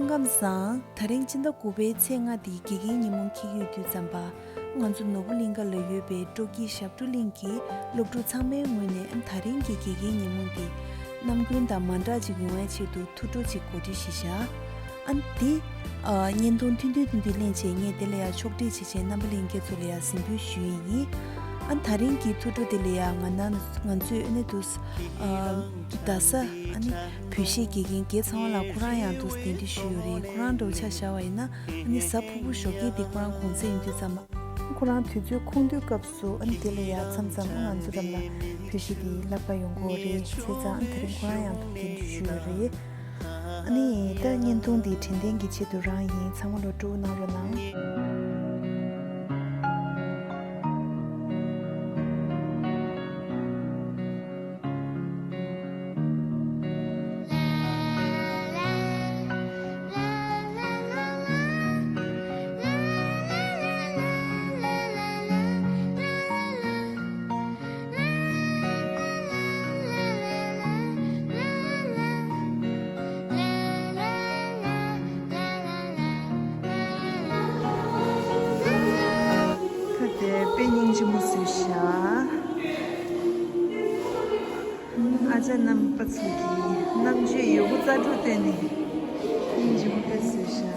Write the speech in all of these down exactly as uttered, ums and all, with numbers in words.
ལྷན་རྒྱས་ཚང་མ་ལ་སྐུ་ཁམས་བཟང་། ད་རིང་སྤྱི་ཟླ་དགུ་པའི་ཚེས་ལྔ་འདིའི་དགེ་རྒན་ཉིན་མོ་འཁེལ་གྱི་ཡོད་དུས་ཙམ་པ། ང་ཚོ་ནོར་བུ་གླིང་ག་ལ་ཡོད་པའི་སྤྲོ་སྐྱིད་ཞབས་བྲོ་གླིང་གི་སློབ་ཕྲུག་ཚང་མའི་ངོས་ནས་ད་རིང་གི་དགེ་རྒན་ཉིན་མོ་འདི་ནམ་རྒྱུན་དང་མ་འདྲ་ཅིག་ཡོང་བའི་ཆེད་དུ་ཐུགས་སྤྲོ་ཅིག་གོ་སྒྲིག་ཞུས་བཞག་ཨ་ནི་དེ། ཨ། བརྙན་ཐུང་ཐུང་ཐུང་ཐུང་ཐུང་ལེན་བྱས། ངས་དེ་ལ་ཡང་ཕྱོགས་སྒྲིག་བྱས་བྱས་རྣམ་པ་ལྷན་རྒྱས་ཚོ་ལ་ཡང་གཟིགས་འབུལ་ཞུ་ཡི་ཡིན། ཨ་ནི་ད་རིང་གི་ཐུགས་སྤྲོ་དེ་ལ་ཡང་ང་ན་ང་ཚོས་ཨ་ནི་དུ། ཨ། རྡ་ས་ཨ་ནི་བོད་གཞས་དགེ་རྒན་རྒན་ཚང་བ་ལགས་ཁོ་རང་ཡང་དུ་གདན་འདྲེན་ཞུས་ཡོད་རེད། ཁོ་རང་འདྲ་བོ་ཆ་བཞག་པ་ཡིན་ན་ཨ་ནི་གཟའ་ཕུར་བུ་ཞོགས་ཀས་དེ་ཁོ་རང་གུང་སེང་ཡིན་དུས་ཙམ་པ། ཁོ་རང་དུས་ཚོད་ཁོང་དུས་སྐབས་སུ་ཨ་ནི་དེ་ལ་ཡང་མཚམས་མཚམས་ང་ཚོ་འགྲམ་ལ་བོད་གཞས་དེ་བསླབ་ག་ཡོང་གི་ཡོད་རེད། བྱས་ཙང་ཨ་ནི་ད་རིང་ཁོ་རང་ཡང་དུ་གདན་འདྲེན་ཞུས་ཡོད་རེད། ཨ་ནི་ད་བརྙན་ཐུང་འདི་དྲན་རྟེན་གྱི་ཆེད་དུ་རང་ཡིན། ཚང་མ་ལོ་སྤྲོ་བོ་གནང་རོགས་གནང་། ད་དེ་དཔེ་སྙིང་རྗེ་མོ་བཟོས་ཤག་ཨ་ཅག་རྣམ་པ་ཚོ་གིས་རྣམ་དཔྱོད་ཡོད་རྒུ་རྩལ་སྤྲུགས་བཏོན་ནས་སྙིང་རྗེ་མོ་དཔེ་བཟོས་ཤག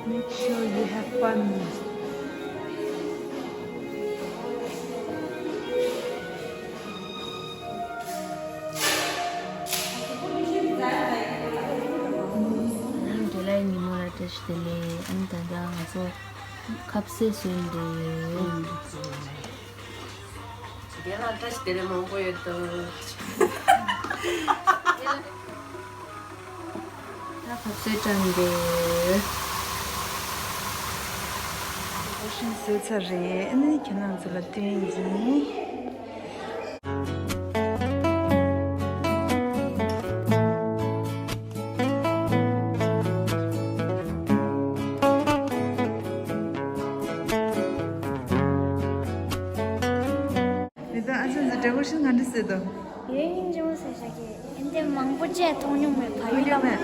Make sure you have fun. འབྲེལ་ལ་ཉིན་མོ་ལ་བཀྲ་ཤིས་བདེ་ལེགས། ཨ་ནི་ད་ལྟ་ང་ཚོ་ཁ་ཟས་བཟོས་འདུག་དེ་ལ་བཀྲ་ཤིས་བདེ་ལེགས་མང་པོ་ཡོད་དོ། ད་ཁ་ཟས་བཀྲམ་འདུག་བཟོས་ཚར་རེད། ཨ་ནི་ཁྱེད་རང་ཚོ་ལ་སྟོན་ཡིན། མེ་ཏོག་ཨ་ཅག་འདི་འདྲ་པོ་ཞིག་ང་འདྲ་བཟོས་འདུག་ཡོད་སྙིང་རྗེ་མོ་བཟོས་ཤག་གི་ཨེ་འདི་མང་པོ་བཅས་མཐོང་མྱོང་མེད། ཕ་ཡུལ་ལ་མེད།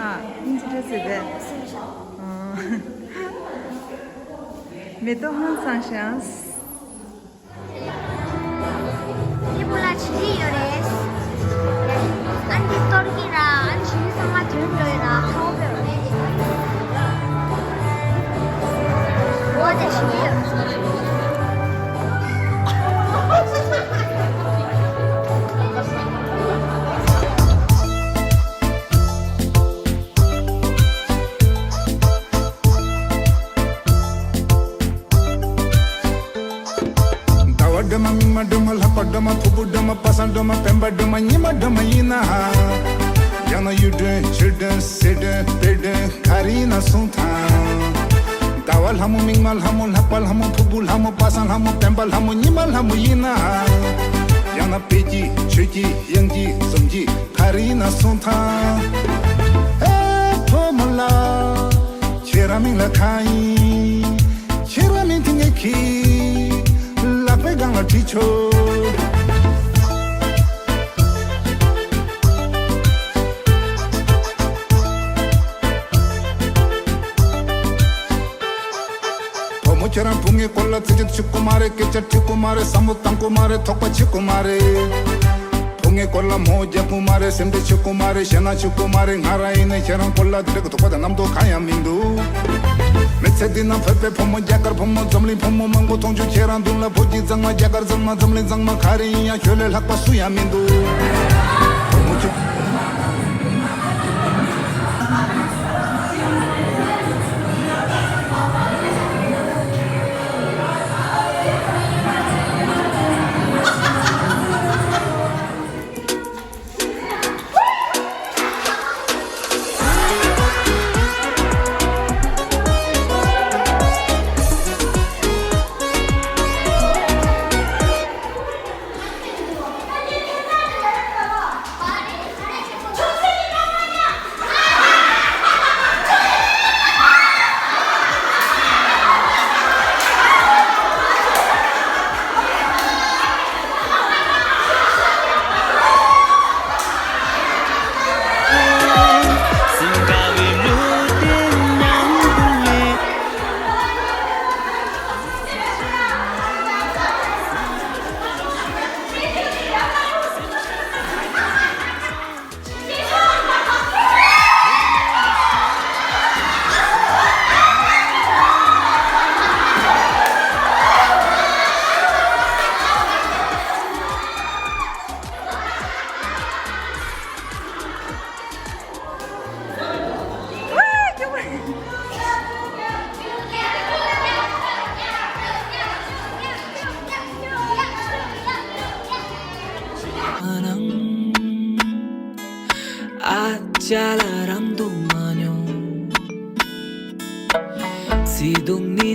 ཨ་སྙིང་རྗེ་འདྲ་བཟོས་པས། བཟོས་ཤག་ཨ། མེ་ཏོག་ཧང་སང་ཤག་འདི་བུ་ལ་བྱི་རིལ་ཡོད་རེད། ཨ་འདི་གཏོར་གི་ར། ཨ་བྱི་རིལ་ཚང་མ་དོན་འགྲོ་ཡོད་ར། ཁ་བོ་པེ་རོ། འོ་དེ་བྱི་རིལ་ཡོད། ཟླ་བ་སྒྲོལ་མ། མིག་དམར་སྒྲོལ་མ། ལྷག་པ་སྒྲོལ་མ། ཕུར་བུ་སྒྲོལ་མ། པ་སངས་སྒྲོལ་མ། སྤེན་པ་སྒྲོལ་མ། ཉི་མ་སྒྲོལ་མ་ཡིན་ན། ཡང་ན་གཡུ་སྒྲོན། བྱུ་སྒྲོན། གསེར་སྒྲོན། དཔལ་སྒྲོན། ག་རེ་ཡིན་ན་གསུང་དང་། ཟླ་བ་ལྷ་མོ། མིག་དམར་ལྷ་མོ། ལྷག་པ་ལྷ་མོ། ཕུར་བུ་ལྷ་མོ། པ་སངས་ལྷ་མོ། སྤེན་པ་ལྷ་མོ། ཉི་མ་ལྷ་མོ་ཡིན་ན། ཡང་ན་དཔལ་གྱི། ཆོས་ཀྱི། དབྱངས་ཀྱི། འཛུམ་གྱི། ག་རེ་ཡིན་ན་གསུང་དང་། ཨེ་བུ་མོ་ལགས། ཁྱེད་རང་མིང་ལ་གང་ཡིན། ཁྱེད་རང་མིང་དེ་ངེད་ཀྱི་ལག་པའི་སྒང་ལ་བྲིས་ཆོག་བུ་མོ་ཁྱེད་རང་བུ་ངའི་སྐོར་ལ་རྩེ་གཅིག་ཤེས་ཀྱི་མ་རེད། སྐད་ཆ་དྲི་གི་མ་རེད། བསམ་བློ་བཏང་གི་མ་རེད། དོགས་པ་བྱེད་ཀྱི་མ་རེད། བུ་ངའི་སྐོར་ལ་མོ་རྒྱག་གི་མ་རེད། སེམས་ཁྲལ་བྱེད་ཀྱི་མ་རེད། ཞེད་སྣང་བྱེད་ཀྱི་མ་རེད། ང་རང་ཡིན་ན་ཁྱེད་རང་སྐོར་ལ་དེ་འདྲ་གི་དོགས་པ་དང་རྣམ་རྟོག་གང་ཡང་མི་འདུག་མི་ཚེ་འདི་ན་བོད་པའི་བུ་མོ། རྒྱ་གར་བུ་མོ། འཛམ་གླིང་བུ་མོ་མང་པོ་མཐོང་བྱུང་། ཁྱེད་རང་མདུན་ལ་བོད་ཀྱི་གཙང་མ། རྒྱ་གར་གཙང་མ། འཛམ་གླིང་གཙང་མ། ག་རེ་ཡིན་ཡང་ཁྱོད་ལས་ལྷག་པ་སུ་ཡང་མི་འདུག་བུ་མོ་ཁྱོད།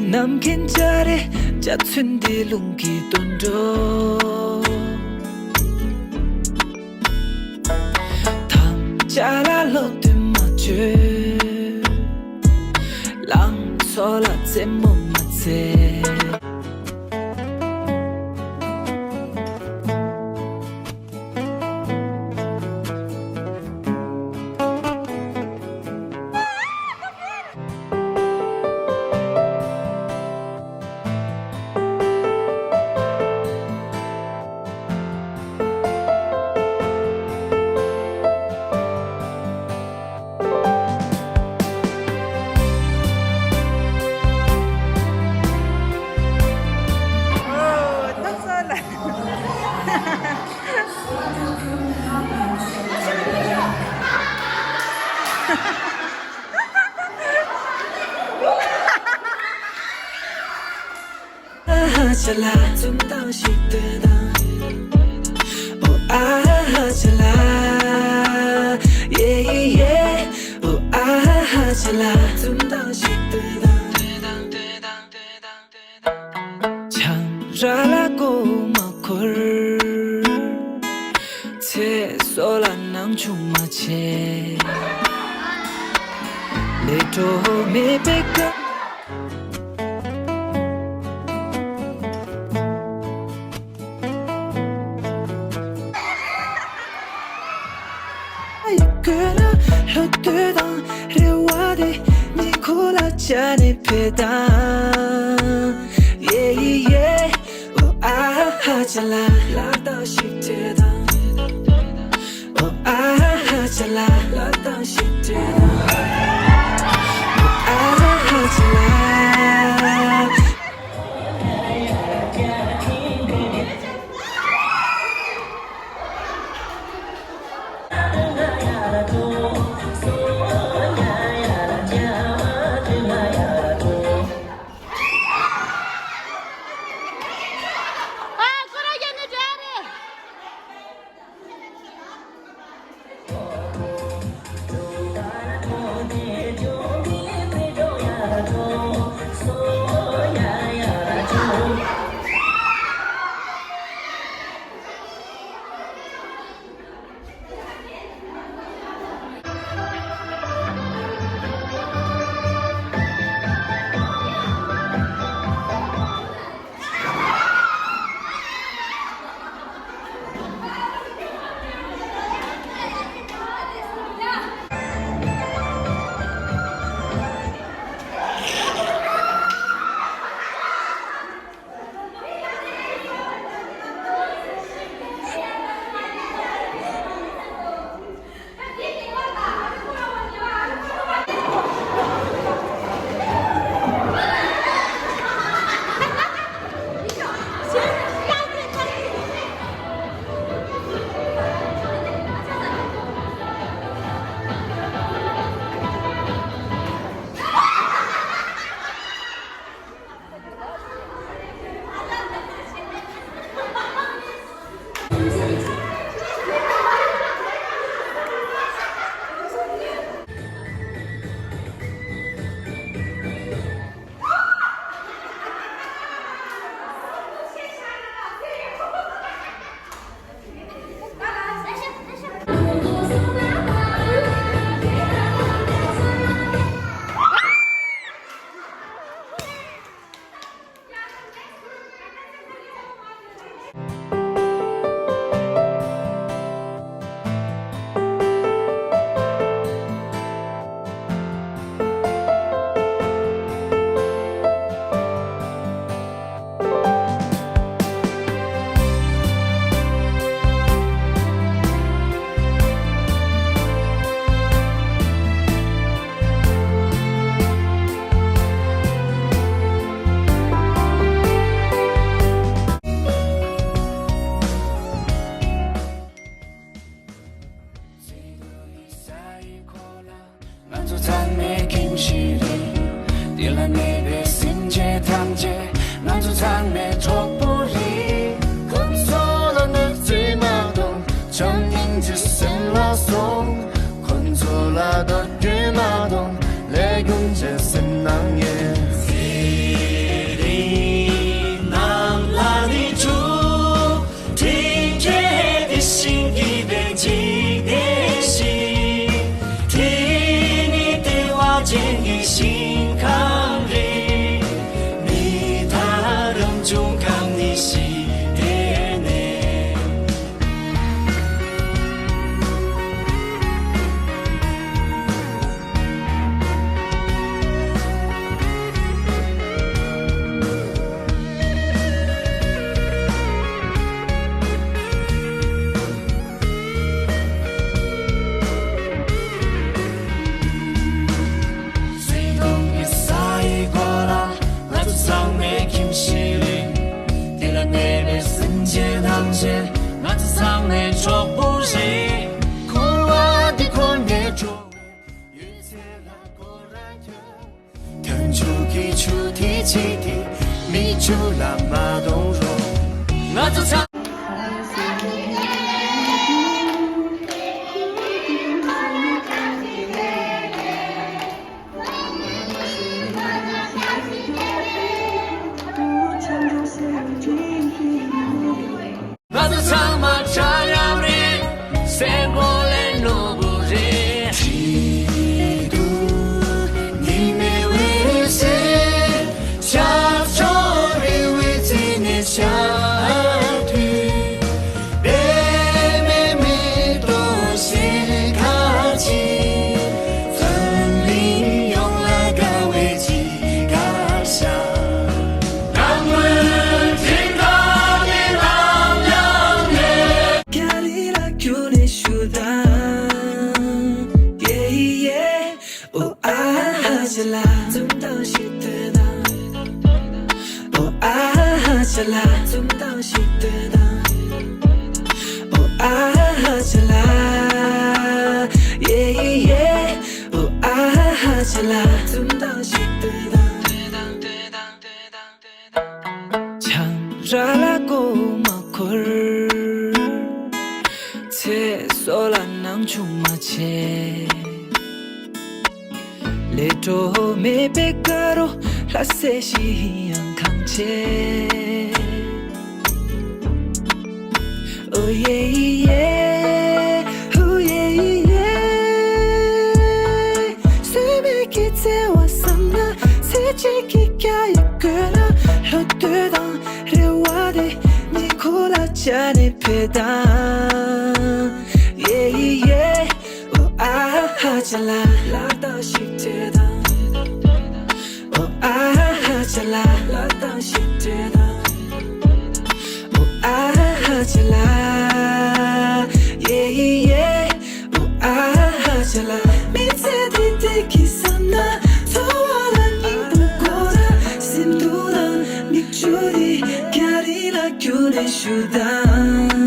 ནམ་མཁའི་འཇའ་རིས་འཇའ་ཚོན་འདི་རླུང་གིས་བཏོན་འགྲོ། དམ་བཅའ་ལ་ལོག་འདུག་མ་བྱོས། ལང་ཚོ་ལ་རྩེད་མོ་མ་རྩེ། ཨ་ཧ་ཅ་ལ། འཛུམ་མདངས་ཤིག་སྟོན་དང་། ཨོ་ཨ་ཧ་ཅ་ལ། ཡེ་ཡེ་ཡེ། ཨོ་ཨ་ཧ་ཅ་ལ། འཛུམ་མདངས་ཤིག་སྟོན་དང་། ཆང་རག་ལ་མགོ་མ་འཁོར། ཚེ་སྲོག་ལ་སྣང་ཆུང་མ་བྱེད། ལས་འཕྲོ་མེད་པའི་སྐབས། ཡི་གེ་ལ་ལྷོད་དུས་དང་རེ་བ་དེ་ཉིད་ཁོ་ལ་ཆ་ནས་འཕེལ་དང་། ཡེ་ཡེ་ཡེ། ཨོ་ཨ་ཧ་ཅ་ལ། ལ་དྭགས་ཤིག་སྤྲད་དང་། ཨོ་ཨ་ཧ་ཅ་ལ། ལ་དྭགས་ཤིག་སྤྲད་དང་། ཨོ་ཨ་ཧ་ཅ་ལ། ང་ཚོ་ཚང་མའི་ཁྱིམ་གཞིས་རེད། འདི་ལ་གནས་པའི་སེམས་ཅན་ཐམས་ཅད་ང་ཚོ་ཚང་མའི་གྲོགས་པོ་རེད། ཁོང་ཚོ་ལ་གནོད་འཚེ་མ་གཏོང་། བྱམས་སྙིང་རྗེ་སེམས་ལ་སོང་། ཁོང་ཚོ་ལ་དོ་སྐྱོན་མ་གཏོང་། ལས་རྒྱུ་འབྲས་སེམས་ནང་ཡོད། མཐུན་ཕྱོགས་ཀྱི་ཆུ་ཐིགས་གཅིག་དེ་མིག་ཆུ་ལ་མ་གཏོང་རོགས། ང་ཚོ་ཚང་ང་ཚོ་ཚང་མ་འདྲ་མཉམ་རེད། སེམས་ཁོང་ལས་ནོར་བུ་རེད། ཁྲིད་དུ་ཉི་མའི་འོད་ཟེར། ཤར་ཕྱོགས་རི་བོའི་རྩེ་ནས་ཤར་དུས། པདྨའི་མེ་ཏོག་ཞལ་དཀར་གྱིས། འཛམ་གླིང་ཡོངས་ལ་དགའ་བའི་དཀར་ཤ། རང་མོས་དྲན་པ་ནི་ལམ་ཡང་མེད། རྒྱ་རི་ལ་རྒྱུག་ནས་ཞུ་དང་། Yeah, yeah. ཨོ་ཨ་ཧ་ཅ་ལ། འཛུམ་མདངས་ཤིག་སྟོན་དང་། ཨོ་ཨ་ཧ་ཅ་ལ། འཛུམ་མདངས་ཤིག་སྟོན་དང་། ཨོ་ཨ་ཧ་ཅ་ལ། Yeah, yeah. ཨོ་ཨ་ཧ་ཅ་ལ། འཛུམ་མདངས་ཤིག་སྟོན་དང་། ཆང་རག་ལ་མགོ་མ་འཁོར། ཚེ་སྲོག་ལ་སྣང་ཆུང་མ་བྱེད། ལས་འཕྲོ་མེད་པའི་དགའ་རོ། ལྷ་སྲས་ཤིག་ཡང་གང་བྱེད། Oh yeah, yeah, oh yeah, yeah. ཟོལ་མེད་ཀྱི་བརྩེ་བ་བསམ་ན། ཚེ་གཅིག་གི་རྒྱ་ཡིས་བསྐོར་ན། ལྷོད་འདོད་དང་རེ་བ་དེ། ཉེ་འཁོར་ལ་སྦྱར་ནས་ཕེབས་དང་། Yeah, yeah. ཨོ་ཨ་ཧ་ཅ་ལ། ལག་རྟགས་ཤིག་སྤྲད་དང་། ཨོ་ཨ་ཧ་ཅ་ལ། ལག་རྟགས་ཤིག་སྤྲད་དང་། ཨོ་ཨ་ཧ་ཅ་ལ། Yeah, yeah. ཨོ་ཨ་ཧ་ཅ་ལ། མི་ཚེ་འདི་བདེ་སྐྱིད་བསམ་ན། འཚོ་བ་ལ་སྙིང་པོ་དགོས་ན། སེམས་སྡུག་དང་མིག་ཆུ་རེ། རྒྱ་རི་ལ་རྒྱུག་ནས་ཞུ་དང་།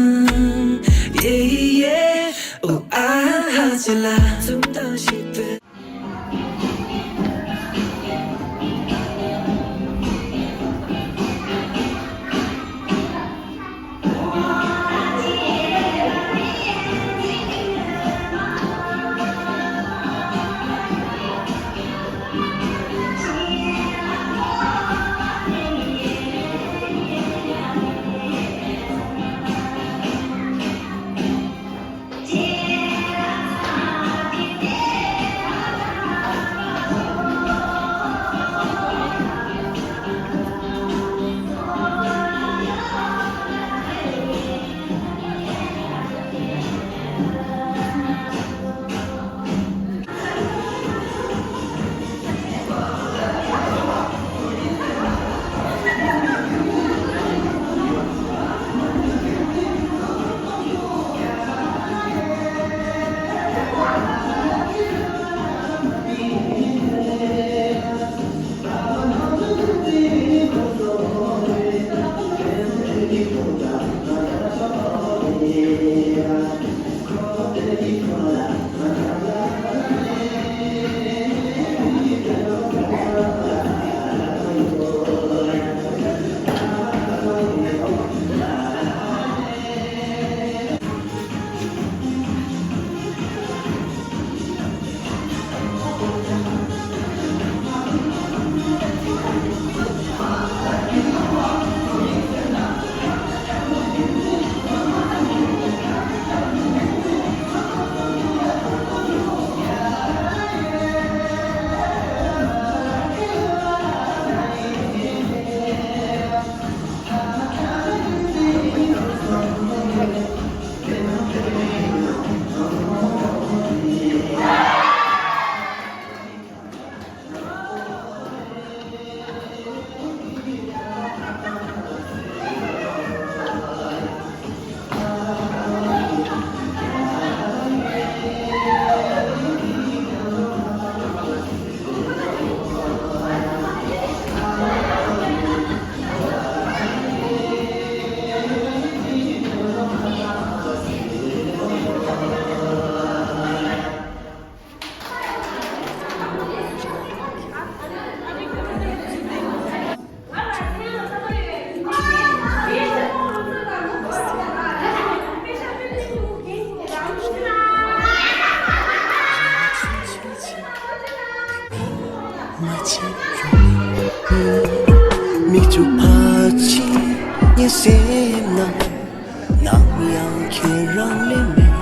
Yeah, yeah. ཨོ་ཨ་ཧ་ཅ་ལ། འཛུམ་མདངས་ཤིག་སྟོན། མ་བྱེད་རོགས། མིག་ཆུ་ཕར་ཕྱིན་ངའི་སེམས་ནང་། ནམ་ཡང་ཁྱེད་རང་ལས་མེད།